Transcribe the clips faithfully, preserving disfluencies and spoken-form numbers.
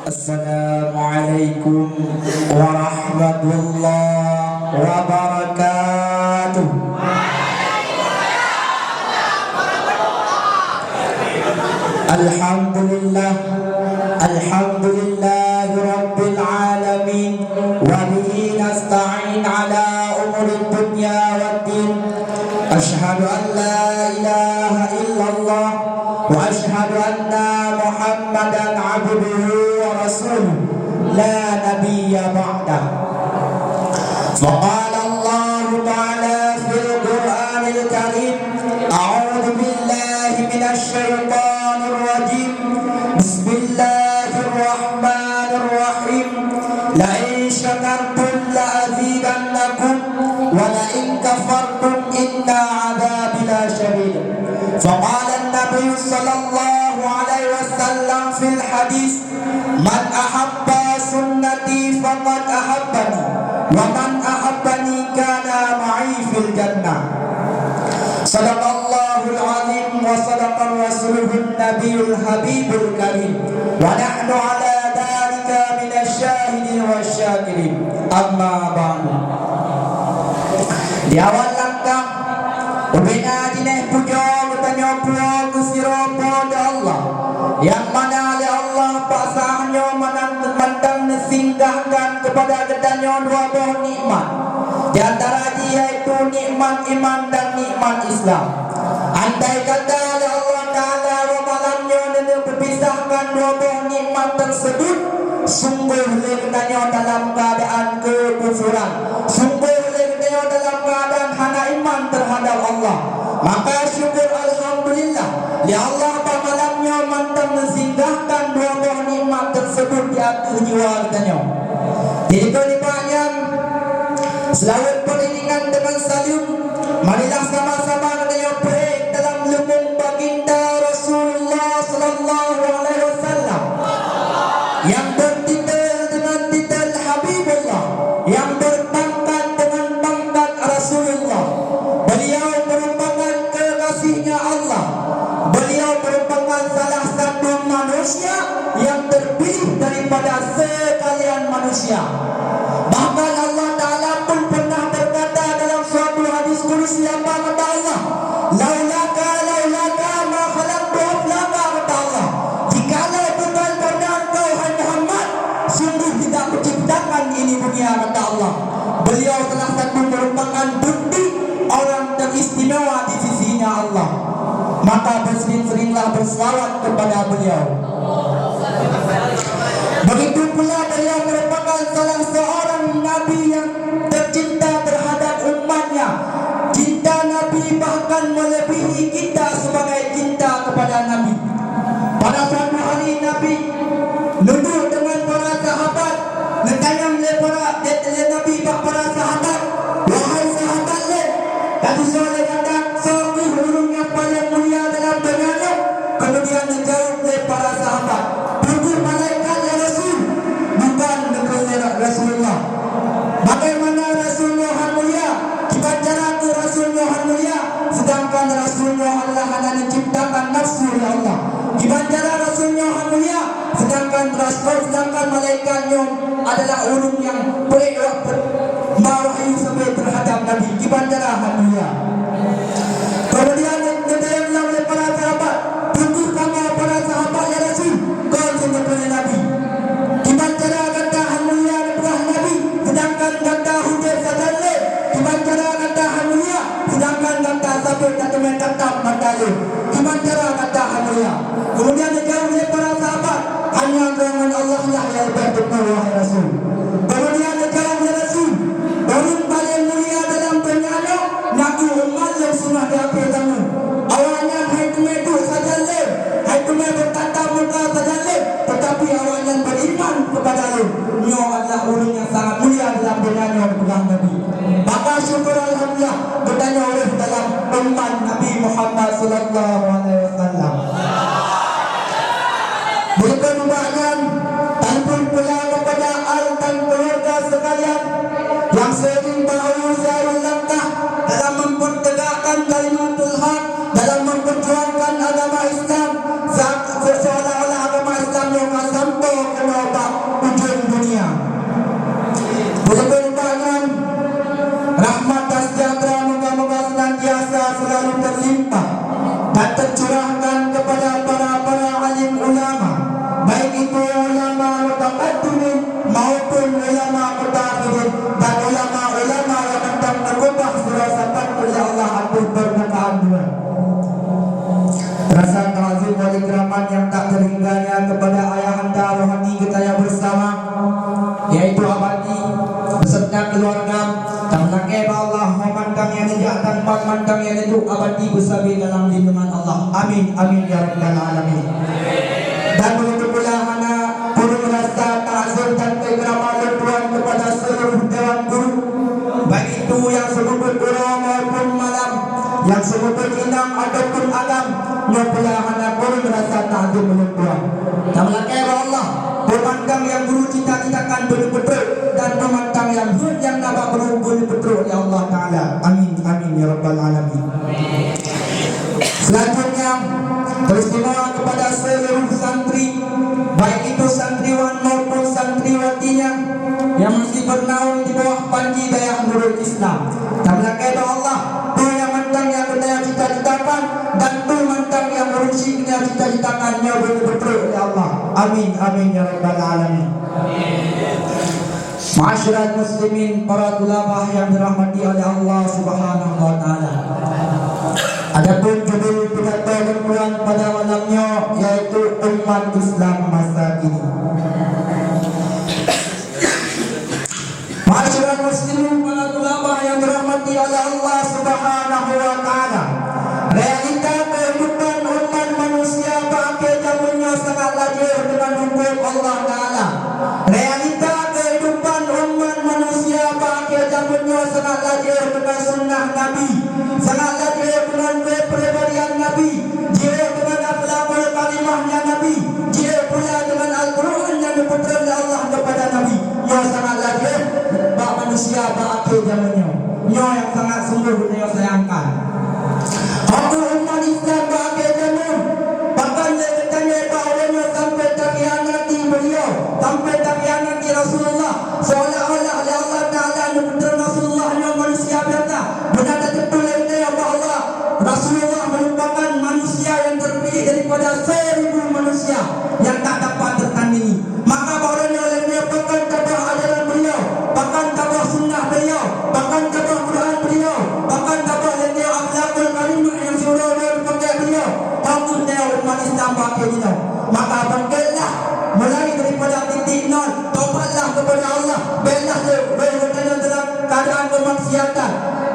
Assalamualaikum warahmatullahi wabarakatuh. Alhamdulillah, alhamdulillahi rabbil alamin, wa bihi nasta'in ala umurid dunya waddin. Asyhadu an la ilaha illallah wa asyhadu anna Muhammadan abduhu wa rasuluh, la nabiyya ba'dah. Faqala Allahu ta'ala fil Qur'anil Karim, a'udzu billahi minasy syaithanir rajim. Bismillahirrahmanirrahim. La in syakartum la azidannakum wa la in kafartum inna adzabi lasyadid. Faqala an-Nabi sallallahu alaihi wasallam fil hadis, man ahabba sunnati faqad ahabbani, wa man ahabbani kana ma'i fil jannah. Sadaqallahul azim wa sadaqa rasuluhun nabiyul habibul karim. Wa nahnu ala dzalika minasy syahidin wasy syakirin. Amma ba'du. Di awal langkah, ubena jineh pujoe geutanyoe puwoe keu sidroe Po teu Allah, nyang mana lé Allah paksa nyoe mantong neusinggahkan keupada geutanyoe dua boh nikmat. Di antara jih yaitu nikmat iman dan nikmat Islam. Andai kata lé Allah Ta'ala bak malam nyoe neuneupeubisahkan dua boh nikmat teuseubut, sunggoh lé geutanyoe dalam keuadaan keukufuran, sunggoh lé geutanyoe dalam keuadaan hana iman teuhadab Allah. Maka syukur alhamdulillah, lé Allah bak malam nyoe mantong neusinggahkan dua boh nikmat teuseubut di ateueh jiwa geutanyoe. Jadi, keu nibak nyan, seulaweuet peuiringan deungon saleuem, marilah sama-sama geutanyoe peuék dalam leumong baginda Rasulullah sallallahu alaihi wasallam, nyang beutitel deungon titel Habibullah, nyang beupangkat deungon pangkat Rasulullah. Beliau merupakan kekasihnya Allah. Beliau merupakan salah satu manusia yang terpilih daripada sekalian manusia. Bahkan Allah Ta'ala pun pernah berkata dalam suatu hadis kudusi, apa kata Allah? "Laulaka, laulaka ma khalaqtu aflaka," kata Allah. "Jikalau bukan karena engkau, hai Muhammad, sungguh tidak kuciptakan ini dunia," kata Allah. Beliau salah satu merupakan bukti orang teristimewa di sisinya Allah. Maka bersering-seringlah berselawat kepada beliau. Begitu pula beliau merupakan salah seorang nabi yang tercinta terhadap umatnya. Cinta Nabi bahkan melebihi kita sebagai cinta kepada Nabi. Pada suatu hari Nabi duduk dengan para sahabat, neutanyong lé para, lé, lé Nabi bak para sahabat, "Wahai sahabat lôn, ka tusoe lé gata soe kheueh ureuëng nyang paleng mulia dalam donya nyoe?" Kemudian neujaweueb lé para sahabat, "Peue kheueh malaikat, ya Rasul?" "Bukan," neukheun lé Rasulullah. "Bagaimana Rasul nyoe han mulia? Kiban cara keuh Rasul nyoe han mulia, sedangkan Rasul nyoe Allah hana neuciptakan nafsu lé Allah? Kiban cara Rasul nyoe han mulia, sedangkan Rasul, sedangkan malaikat nyoe adalah ureuëng nyang peuék wak-, ma wahyu sampai terhadap Nabi? Kiban cara han mulia?" Kemudian neutanyong lom lé para sahabat, "Peue kheueh kamoe para sahabat, ya Rasul?" "Kon," neukheun lé Nabi. "Kiban cara gata han mulia," neupeugah Nabi, "sedangkan gata udeb sajan lé? Kiban cara gata han mulia, sedangkan gata sabe tateumé tatab mata lé? Kiban cara gata han mulia?" Kemudian neujaweueb lé para sahabat, "Hanya Droe ngon Allah lah nyang leubeh teupeu, wahai Rasul." Kemudian neujaweueb lé Rasul, "Ureuëng paleng mulia dalam donya nyoe na kheueh umat lôn singoh di akhé zaman. Awaknyan han teumé duek sajan lé, han teumé beutatap muka sajan lé, teutapi awaknyan beriman keupada lôn. Nyoe adalah ureuëng nyang sangat mulia dalam donya nyoe," neupeugah Nabi. Maka syukur alhamdulillah, geutanyoe ureuëng dalam umat Nabi Muhammad sallallahu alaihi wasallam. Bukon nibak nyan, tantu pula kepada al dan keluarga sekalian yang sering bahu ziarul langkah dalam mempertegakkan kalimatul haq, dalam memperjuangkan agama Islam, sa-, seolah-olah agama Islam nyoe ka sampoe keunoe Rasa takzim wal ikraman nyang tak teuhingganya kepada ayahanda rohani kita yang bersama, yaitu Abati beserta keluarga. Tameulakée bak Allah, ho mantong nyang neujak dan pat mantong nyang neudok, Abati beusabe dalam lindungan Allah. Amin, amin ya rabbal alamin. Dan begitu pula hana kureueng rasa takzim dan keikraman lôn tuan kepada seluruh dewan guru, baik itu nyang seumeubeuet uroe maupun malam, nyang seumeubeuet inong ataupun agam, nyoe pula hana kureueng rasa takzim lôn tuan. Tameulakée bak Allah, peue mantong nyang guru cita-citakan beuneuh peutrok, dan peue mantong nyang heuet nyang na bak guru beuneuh peutrok lé Allah Taala. Amin, amin ya rabbal alamin. Selanjutnya, teristimewa kepada seluruh santri, baik itu santriwan maupun santriwatinya yang masih bernaung di bawah panji Dayah Nurul Islam. Tameulakée bak Allah, peue nyang mantong nyang geutanyoe cita-citakan dan peue mantong nyang ureueng syik geutanyoe cita-citakan nyoe beuneuh peutrok lé Allah. Amin, amin ya rabbal alamin. Ma'asyiral muslimin, para tulabah yang dirahmati oleh Allah Subhanahu wa Taala. Adapun judul pidato lôn tuan pada malam nyoe yaitu umat Islam masa kini. Ma'asyiral muslimin, para tulabah yang dirahmati oleh Allah Subhanahu wa Taala. Realita kehidupan umat manusia bak akhé jameun nyoe sangat lagée deungon huköm Allah Taala. Realita kehidupan umat manusia bak akhé jameun nyoe sangat lagée deungon sunnah Nabi, sangat lagée deungon kepribadian Nabi, jeuet deungon akhlakul karimahnya Nabi, jeuet pula deungon Al-Qur'an nyang geupeutron lé Allah keupada Nabi. Nyoe sangat lagée bak manusia bak akhé jameun nyoe. Nyoe nyang sangat sungguh geutanyoe sayangkan. Pakon umat Islam bak akhé jameun, bahkan lé geutanyoe bak uroe nyoe sampai takhianati beliau, sampai takhianati Rasulullah, seolah-olah lé Allah Taala neupeutron Rasulullah nyoe manusia biasa. Beuna tateupeue lé geutanyoe bahwa Rasulullah merupakan manusia yang terpilih daripada seribu manusia yang tak dapat tertandingi. Maka bak uroe nyoe lé geutanyoe pakon tabah ajaran beliau, pakon tabah sunnah beliau, pakon tabah Quran beliau, pakon tabah lé geutanyoe akhlakul karimah nyang siuroe-uroe geupakék beliau, pakon geutanyoe umat Islam bak akhé jinoe. Maka bangkitlah mulai daripada titik nol, tobatlah kepada Allah, béklah lé geutanyoe dalam keadaan kemaksiatan.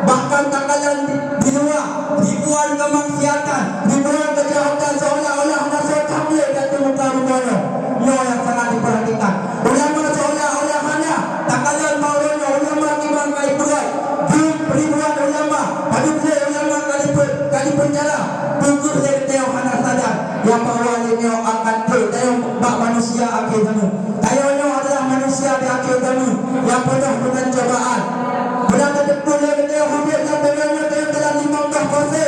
Bahkan takalon di luwa, ribuan kemaksiatan, ribuan kejahatan seolah-olah hana soe that lé di ateueh muka bumoe nyoe. Nyoe nyang sangat diperhatikan. Ulama seolah-olah hana, takalon bak uroe nyoe ulama kiban ka jipeugét, ribuan ulama, padub lé ulama ka jipe-, ka jipeunjara, peue kheueh lé geutanyoe hana sadar nyang bahwa lé nyoe akan trok tanyoe bak manusia akhé jameun. Tanyoe nyoe adalah manusia di akhé jameun nyang penuh dengan cobaan. Beuna tateupeue lé geutanyoe udeb lam donya nyoe tanyoe dalam limong boh fase.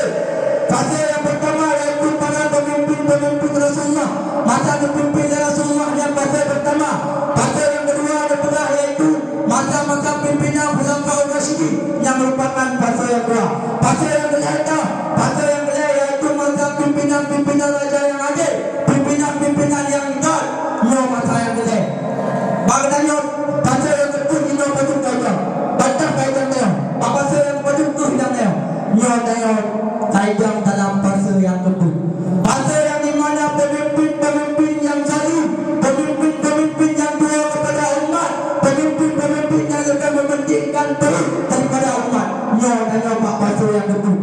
Fase nyang peurtama yaitu para peumimpin-peumimpin Rasulullah. Masa geupimpin lé Rasulullah nyan fase peurtama. Fase nyang keudua geupeugah yaitu masa-masa pimpinan Khulafaur Rasyidin nyang meurupakan fase nyang dua. Fase nyang keulhèe, fase nyang keulhèe yaitu masa pimpinan-pimpinan raja nyang adé, pimpinan-pimpinan nyang göt. Nyoe masa nyang keulhèe. Bak geutanyoe, fase nyang keupeuet jinoe padub kaitan, bantah kaitan tanyoe. Bak fase nyang padub kheueh tanyoe. Nyoe tanyoe saidang dalam fase nyang keupeuet. Fase nyang dimana peumimpin-peumimpin nyang zalim, peumimpin-peumimpin nyang tuwoe keupada umat, peumimpin-peumimpin nyang leubeh mementingkan peureuet daripada umat. Nyoe tanyoe bak fase nyang keupeuet.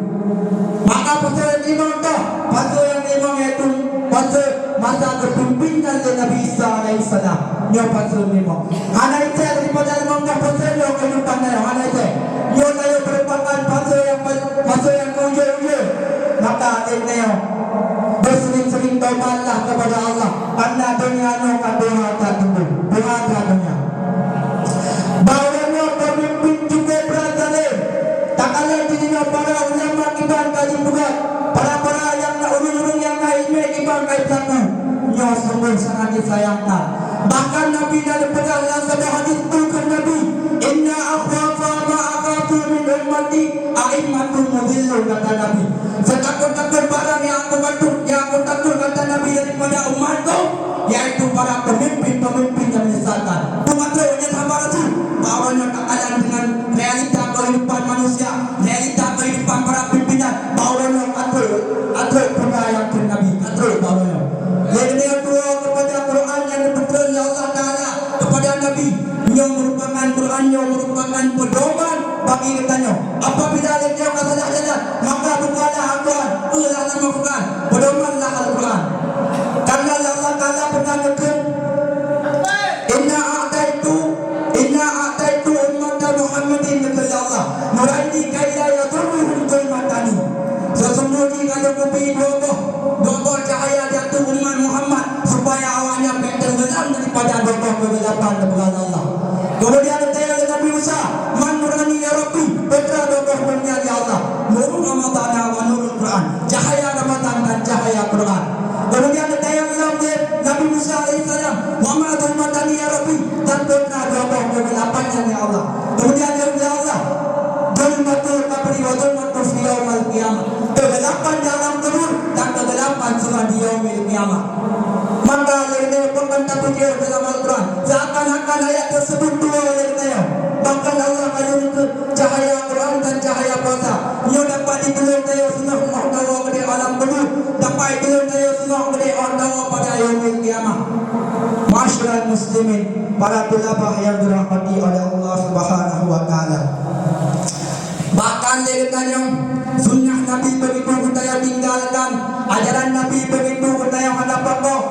Maka fase nyang limong toh, fase nyang limong yaitu fase masa keupimpénan lé Nabi Isa alaihissalam. Nyoe fase limong. Hana itéh daripada limong boh fase nyoe keuhidupan tanyoe, hana itéh. Nyoe tanyoe meurupakan fase nyang pa-, fase nyang keujeueng-ujeueng. Maka até nyoe, beuseuring-seuring tobatlah keupada Allah, kareuna donya nyoe ka tuha that teungku, tuha that donya. Bak uroe nyoe peumimpin cukup brat zalem. Takalon jinoe para ulama kiban ka jipeugah, para-para nyang na ureuëng-ureuëng nyang na iéleumé kiban ka jipeulaku. Nyoe sungguh sangat disayangkan. Bahkan Nabi na geupeugah lam saboh hadis, peugah Nabi, "Inna akhwafa ma akhafu min ummati a'immatun mudhillun," kata Nabi. Setakot-takot barang nyang aku takot, nyang aku takot, kata Nabi, daripada umatku, yaitu para pemimpin-pemimpin yang menyesatkan. Umat tu nyang sabar tu, bak uroe nyoe takalon dengan realita kehidupan manusia, realita kehidupan para pimpinan, bak uroe nyoe atur, atur peugah nyang keu Nabi. Al-Quran, pedoman lah Al-Quran. Karena Allah Taala pernah kheun, "Inna a'taitu, inna a'taitu ummata Muhammadin," kheun Allah, "nuraini kai la yadurruhum zulmatani." Sesungguhnya kami beri dua boh, dua boh cahaya di ateueh umat Muhammad, supaya awaknyan bèk teungelam daripada dua boh keugelapan, kheun Allah. Kemudian geutanyong lé Nabi Musa, "Man nurani ya Rabbi?" Peue treuk dua boh nurani ya Allah? Nurun Ramadana wa nurul Quran. Cahaya Ramadan dan cahaya Quran. Kemudian geutanyong lom lé Nabi Musa alaihissalam, "Wa ma zulmatani ya Rabbi?" Dan peue treuk dua boh keugelapan nyan ya Allah? Kemudian, "Ya Allah, zulmatul qabri wa zulmatul fi yaumal qiyamah." Keugelapan di alam kubur dan keugelapan seudang di yaumil qiyamah. Maka lé nyoe peue ban tapeujeuet dalam Al-Quran, seakan-akan ayat tersebut dua lé tanyoe. Bahkan Allah ka lheueh kheun cahaya Al-Quran dan cahaya puasa. Nyoe dapat jitulông tanyoe singoh-singoh dawa keudéh alam kubur, dapat jitulông tanyoe singoh keudéh dawa pada yaumil qiyamah. Ma'asyiral muslimin, para tulabah yang dirahmati oleh Allah Subhanahu wa Taala. Bahkan lé geutanyoe, sunnah Nabi begitu geutanyoe tinggalkan, ajaran Nabi begitu geutanyoe hana pakoh.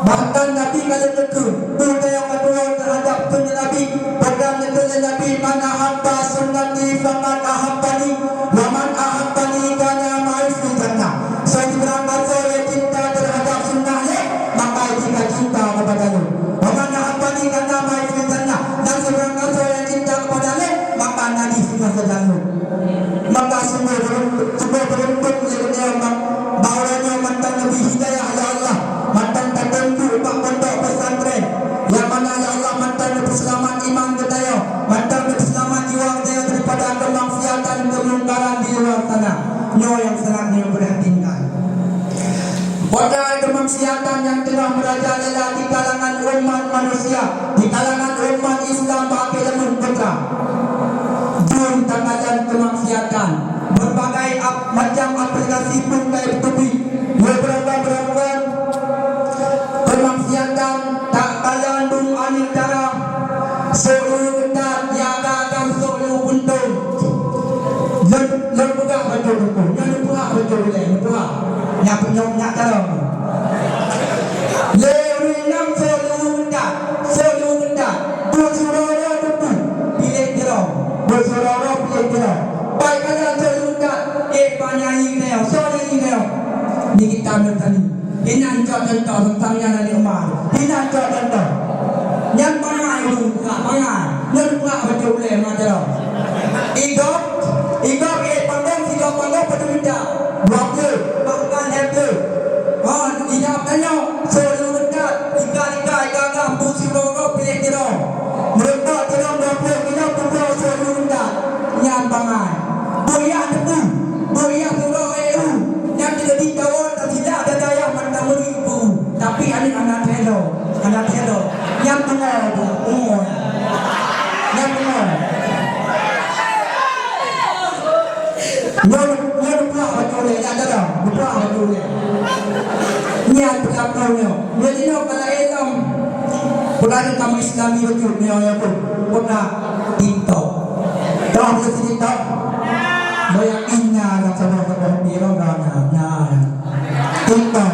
Bahkan Nabi ka lheueh kheun, peue nyang ka tuwoe terhadap sunnah Nabi, peugah lé Nabi, "Man ahabba sunnati faqad ahabbani, wa man ahabbani kana ma'i fil jannah." Soe sibarang gasoe nyang cinta terhadap sunnah lé, maka jih ka cinta kepada lôn. Wa man ahabbani kana ma'i fil jannah. Dan sibarang gasoe nyang cinta kepada lé, maka na jih singoh sajan lôn. Maka sungguh beruntung, sungguh beruntung lé geutanyoe bak, bak uroe nyoe mantong neubri hidayah lé Allah, mantong tatunjuk bak pondok pesantren, nyang mana lé Allah mantong neupeuseulamat iman geutanyoe, mantong neupeuseulamat jiwa geutanyoe daripada keumaksiatan keumungkaran di luar sana. Nyoe nyang sangat neuprihatinkan. Padahai keumaksiatan nyang teungoh meurajalela di kalangan umat manusia, di kalangan umat Islam bak akhé zaman, putra. Jeuem takalon keumaksiatan, berbagai ap-, macam aplikasi pun ka teubiet. Nyoe beurangkat-beurangkat keumaksiatan takalon dum aneuk dara. Sôk lu geutat, ya gagang sôk lu puntông. Lôn, lôn peugah bacut teungku, nyoe neupeugah bacut ulèe, neupeugah. Nyak, nyak, nyak carông. Lé ureueng inong sôk lu geutat, sôk lu geutat. Beusuroro teungku, piléh jaroe. Beusuroro piléh jaroe. Pai kalon sôk lu geutat, éh, bak nyanyi geutanyoe, soe nyanyi geutanyoe? Nikita Mirzani. Inan cok contoh teuntang nyan Nabi Umar. Inan cok contoh. Nyan bangai ureueng buka, bangai. Nyan buka bacut ulèe mata. Igop, igop, éh, panggong, sigop panggong, padum mita? Dua ploh, bahkan lhèe ploh. Ha, ijak tanyoe, sôk lu geutat, ikat-ikat, ikat-ikat, bu sigoe-goe piléh jaroe. Meureumpok jaroe dua ploh kilo, peubloe sôk lu geutat. Nyan bangai. Bôh yah teupeu, bôh yah surok éh u. Nyan jadi tawa, tasilap, dadayah mantong meuri bu. Tapi aneuk hana teuelo, hana teuelo. Nyan beungoh, beungoh. Nyan beungoh. Nyoe, nyoe neupeugah bacut ulèe, nyak carông, neupeugah bacut ulèe. Nyan peulaku nyoe. Nyoe jinoe ka laén lom. Peugah kamoe Islami bacut nyoe, nyoe pun. Peugah TikTok. Toh, peugah TikTok? Nyoe yakin nyan, saboh-saboh pih lom, nah, nah, nah. TikTok.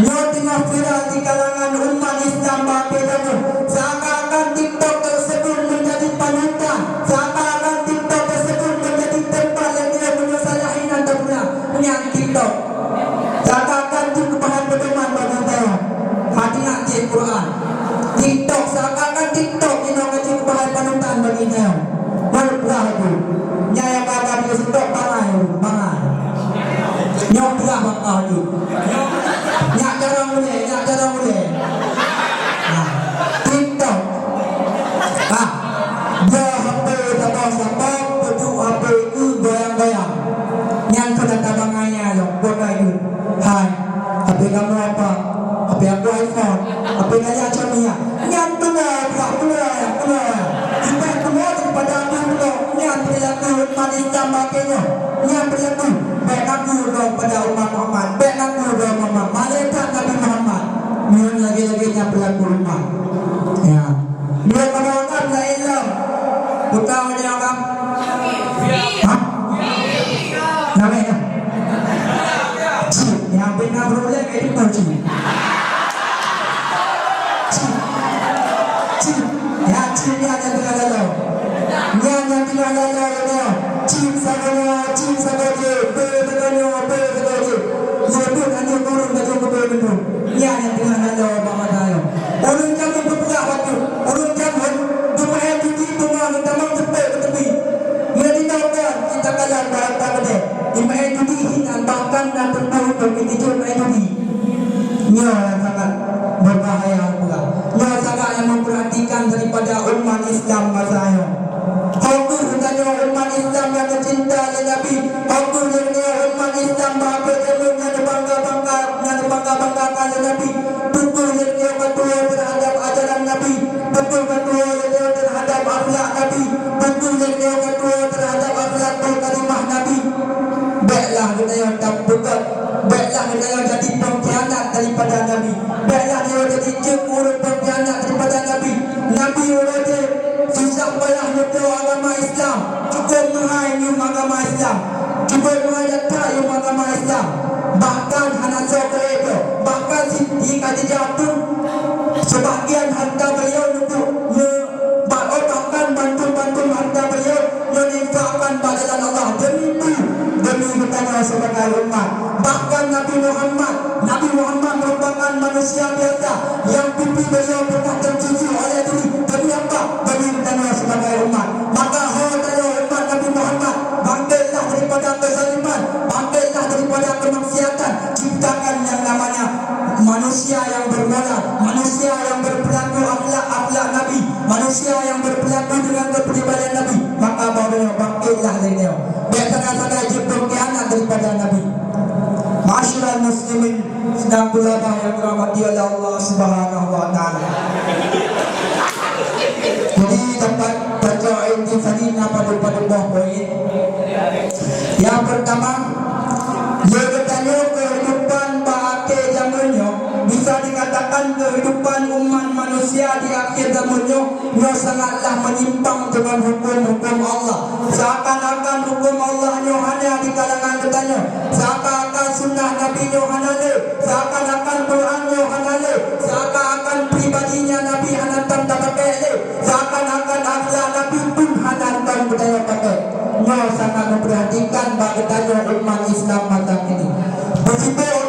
Nyoe teungoh viral di kalangan umat Islam bak akhé zaman. Seakan-akan TikTok tersebut menjadi panutan, seakan-akan TikTok tersebut menjadi tempat lagèe meunyoe salah inan tapeugah. Nyan TikTok. Seakan-akan jeuet keu bahan peudoman bagi tanyoe. Hana jeuet Quran. TikTok, seakan-akan TikTok inoe ka jeuet keu bahan panutan bagi tanyoe. Baru peugah laju. Nyan nyang ka, ka di TikTok bangai, bangai. Nyoe peugah bak kah laju. Nyak carông ulèe, nyak carông ulèe. Nah, TikTok. Ah, bloe HP saboh-saboh, peuduek HP keu goyang-goyang. Nyan keuh tabangai nyan lom, buet laju. Hai, HP kamu apa? HP aku iPhone. HP kalian Xiaomi ya? Nyan beuna, beuna, beuna. Ibarat kamu daripada aku beuna. Nyan perilaku umat Islam bak akhé nyoe. Nyan perilaku. Bèk ngaku droe pada umat Muhammad. Bèk ngaku droe Muhammad. Malaikat Nabi Muhammad. Nyan lagèe-lagèe nyan perilaku umat. Ya. Nyoe pada agam laén lom. Bukan pada agam. Hah? Namanya? Nyoe beu keudroe jih, jeuet aneuk ureueng bajeueng keubeue mandum. Nyan nyang teungoh na lom bak mata nyoe. Ureueng jameun beupeugah bacut, ureueng jameun beumeu'en judi beungoh geutamong seupôt keu teumpat. Meunyoe jinoe kon, kita kalon barang ka keudeh. Jimeu'en judi hinan, bahkan na teungku untuk jijok meu'en judi. Nyoe nyang sangat beubahaya peue. Nyoe sangat nyang memperhatikan daripada umat Islam masa nyoe. Ho kheueh geutanyoe umat Islam nyang geucinta lé Nabi, ho kheueh lé nyoe umat Islam bak jameun nyang neubangga-bangga, nyang neubangga-banggakan lé Nabi. Peu kheueh lé nyoe ka tuwoe terhadap ajaran Nabi, peu kheueh ka tuwoe lé nyoe terhadap akhlak Nabi, peu kheueh lé nyoe ka tuwoe terhadap akhlakul karimah Nabi. Bèklah geutanyoe tapeugah, bèklah geutanyoe jadi pengkhianat daripada Nabi. Bèklah nyoe jadi ceuek ureueng pengkhianat daripada Nabi. Nabi uroe jih susah payah neubloe agama Islam, cukôp meuhai ngieng agama Islam, cukôp meuhai that-that ngieng agama Islam. Bahkan hana soe keu ék, bahkan Siti Khadijah pun sebahagian harta beliau untuk me-, bah-, oh, bahkan bantuan-bantuan harta beliau nyoe infakkan bak jalan Allah demi, demi geutanyoe sebagai umat. Bahkan Nabi Muhammad, Nabi Muhammad merupakan manusia biasa yang pipi beliau pernah tercuci oleh duri. Demi apa? Demi geutanyoe sebagai umat. Maka ho tanyoe umat Nabi Muhammad, bangkitlah daripada kezaliman, bangkitlah daripada kemaksiatan, ciptakan yang namanya manusia yang bermoral, manusia yang berperilaku akhlak, akhlak Nabi, manusia yang berperilaku dengan kepribadian Nabi, maka baru bangkitlah dari dia. Bèk sagai-sagai jeuet pengkhianat daripada Nabi. Ma'asyiral muslimin dan tulabah yang dirahmati oleh Allah Subhanahu wa Taala. Jadi, dapat baca intisari na padum-padum boh poin. Yang pertama, lé geutanyoe kehidupan bak akhé jameun nyoe bisa dikatakan kehidupan umat manusia di akhir zaman nyoe, nyoe sangatlah menyimpang dengan hukum-hukum Allah. Seakan-akan hukum Allah nyoe hana di kalangan geutanyoe. Seakan-akan sunnah Nabi nyoe hana lé. Seakan-akan Quran nyoe hana lé. Seakan-akan pribadinya Nabi hana tom tapakai lé. Seakan-akan akhlak Nabi pun hana tom geutanyoe pakai. Nyoe sangat memprihatinkan bagi tanyoe umat Islam masa kini. Beusibôk